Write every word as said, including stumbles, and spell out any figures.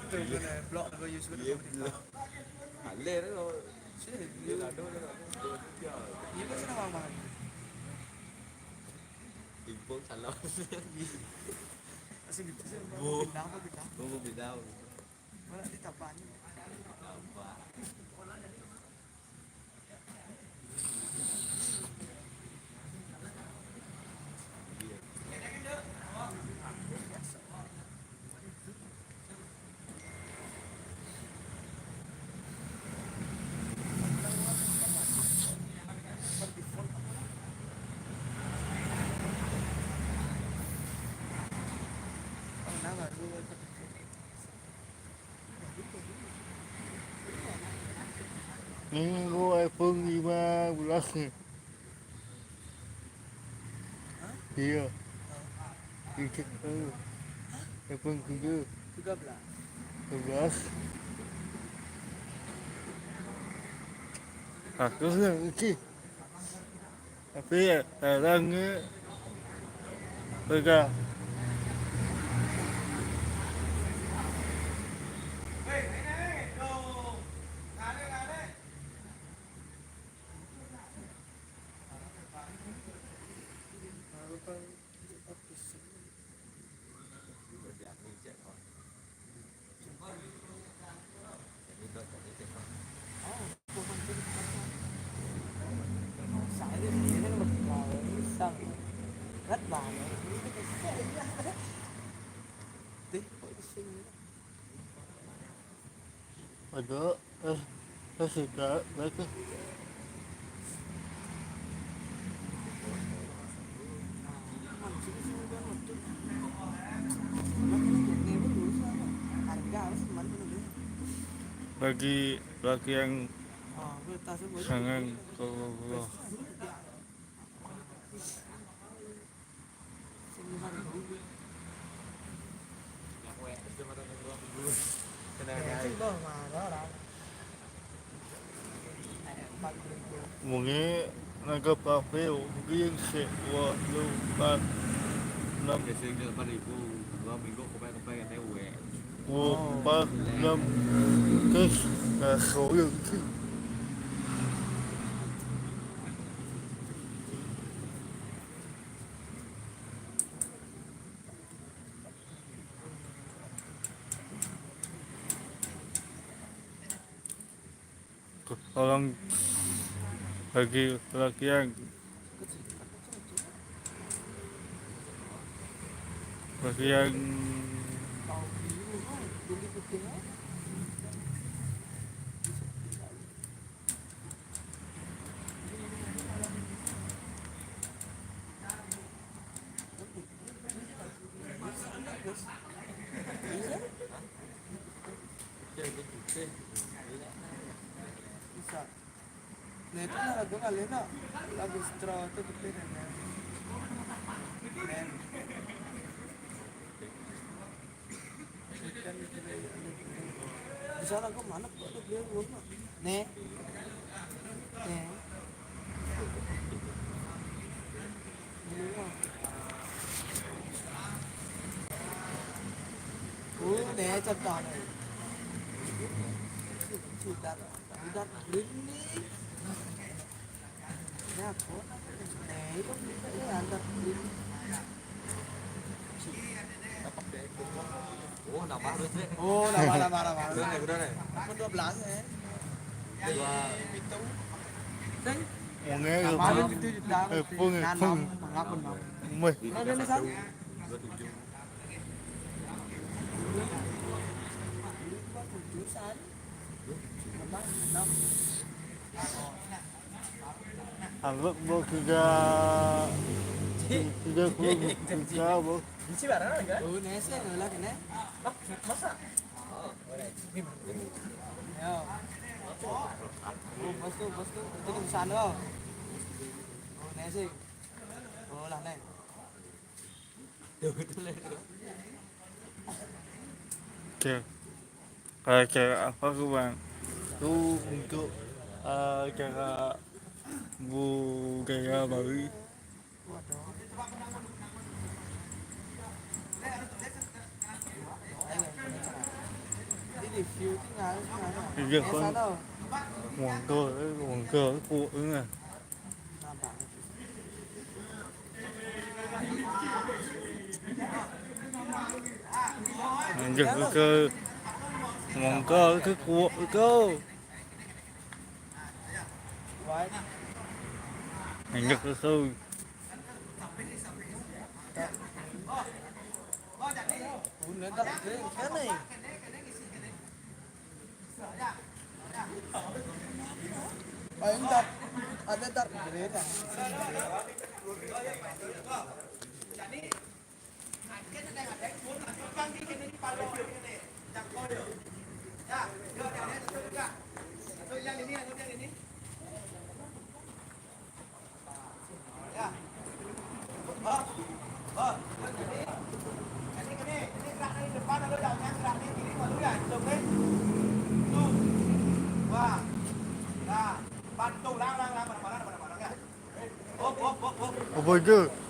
Blok ke Yusuf. Iya, blok. Alih tu. Sini. Dia lalu, dia lalu. Dia, dia. Ini pun senang banget. Ibu salah. Masih gitu sih. Bu. Pindah apa pindah? Bu, bu pindah. Mana dia tapan? Tapan. Minggu iPhone lima belas ni. Iya. Tiga, eh, iPhone tiga. Tiga belas. Tiga belas. Aku nak isi. Tapi, eh, sekarang ni, pegang. Ada, eh, eh, suka, bagus. Bagi laki yang sangat, oh, mungkin naga pape, mungkin se-, wa-, lu-, pa-, nam-, biasa dia lapan ribu, dua minggu kau bayar sampai kata weh. Oh, pas enam, terus, eh, sorry, gitu. Tolong bagi laki yang, laki yang Nah, itu lah lagu kali itu. Lagu Straw itu betul kan, ya. Di sana kok mana kok ada beliau belum, Pak? Nih. Nih. Ini, Pak. Oh, nih, contohnya. Sudah. Udah ini. Ya, kok. Nih, itu ini antar ini. Oh, nambah terus, Dek. Oh, nambah, nambah, nambah. Udah, Dek, udah, Dek. Apa dua belas, ya? Dua. Itu. Dek. Wonge, nambah, Bang. Itu juta. Eh, pun, nanam, pun. Ngapun, Bang? Meh. Ada nih, San? Dua tujuh. Dua tujuh, San. Nambah enam. Halo, bro, tiga, tiga puluh tiga, bro. Bisi barang kan? Oh, nese, lah, kena. Hah? Masa? Oh, boleh. Yo. Oh, bos tu, bos tu. Itu di sana. Oh, nese. Oh, lah, nih. Oke. Acara apa tu, Bang? Tu untuk, eh, acara budaya baru. Giờ con quần cơ, quần cơ của ứng à. Giờ cơ, quần cơ cứ của cơ. Giờ cơ cơ. Apa itu?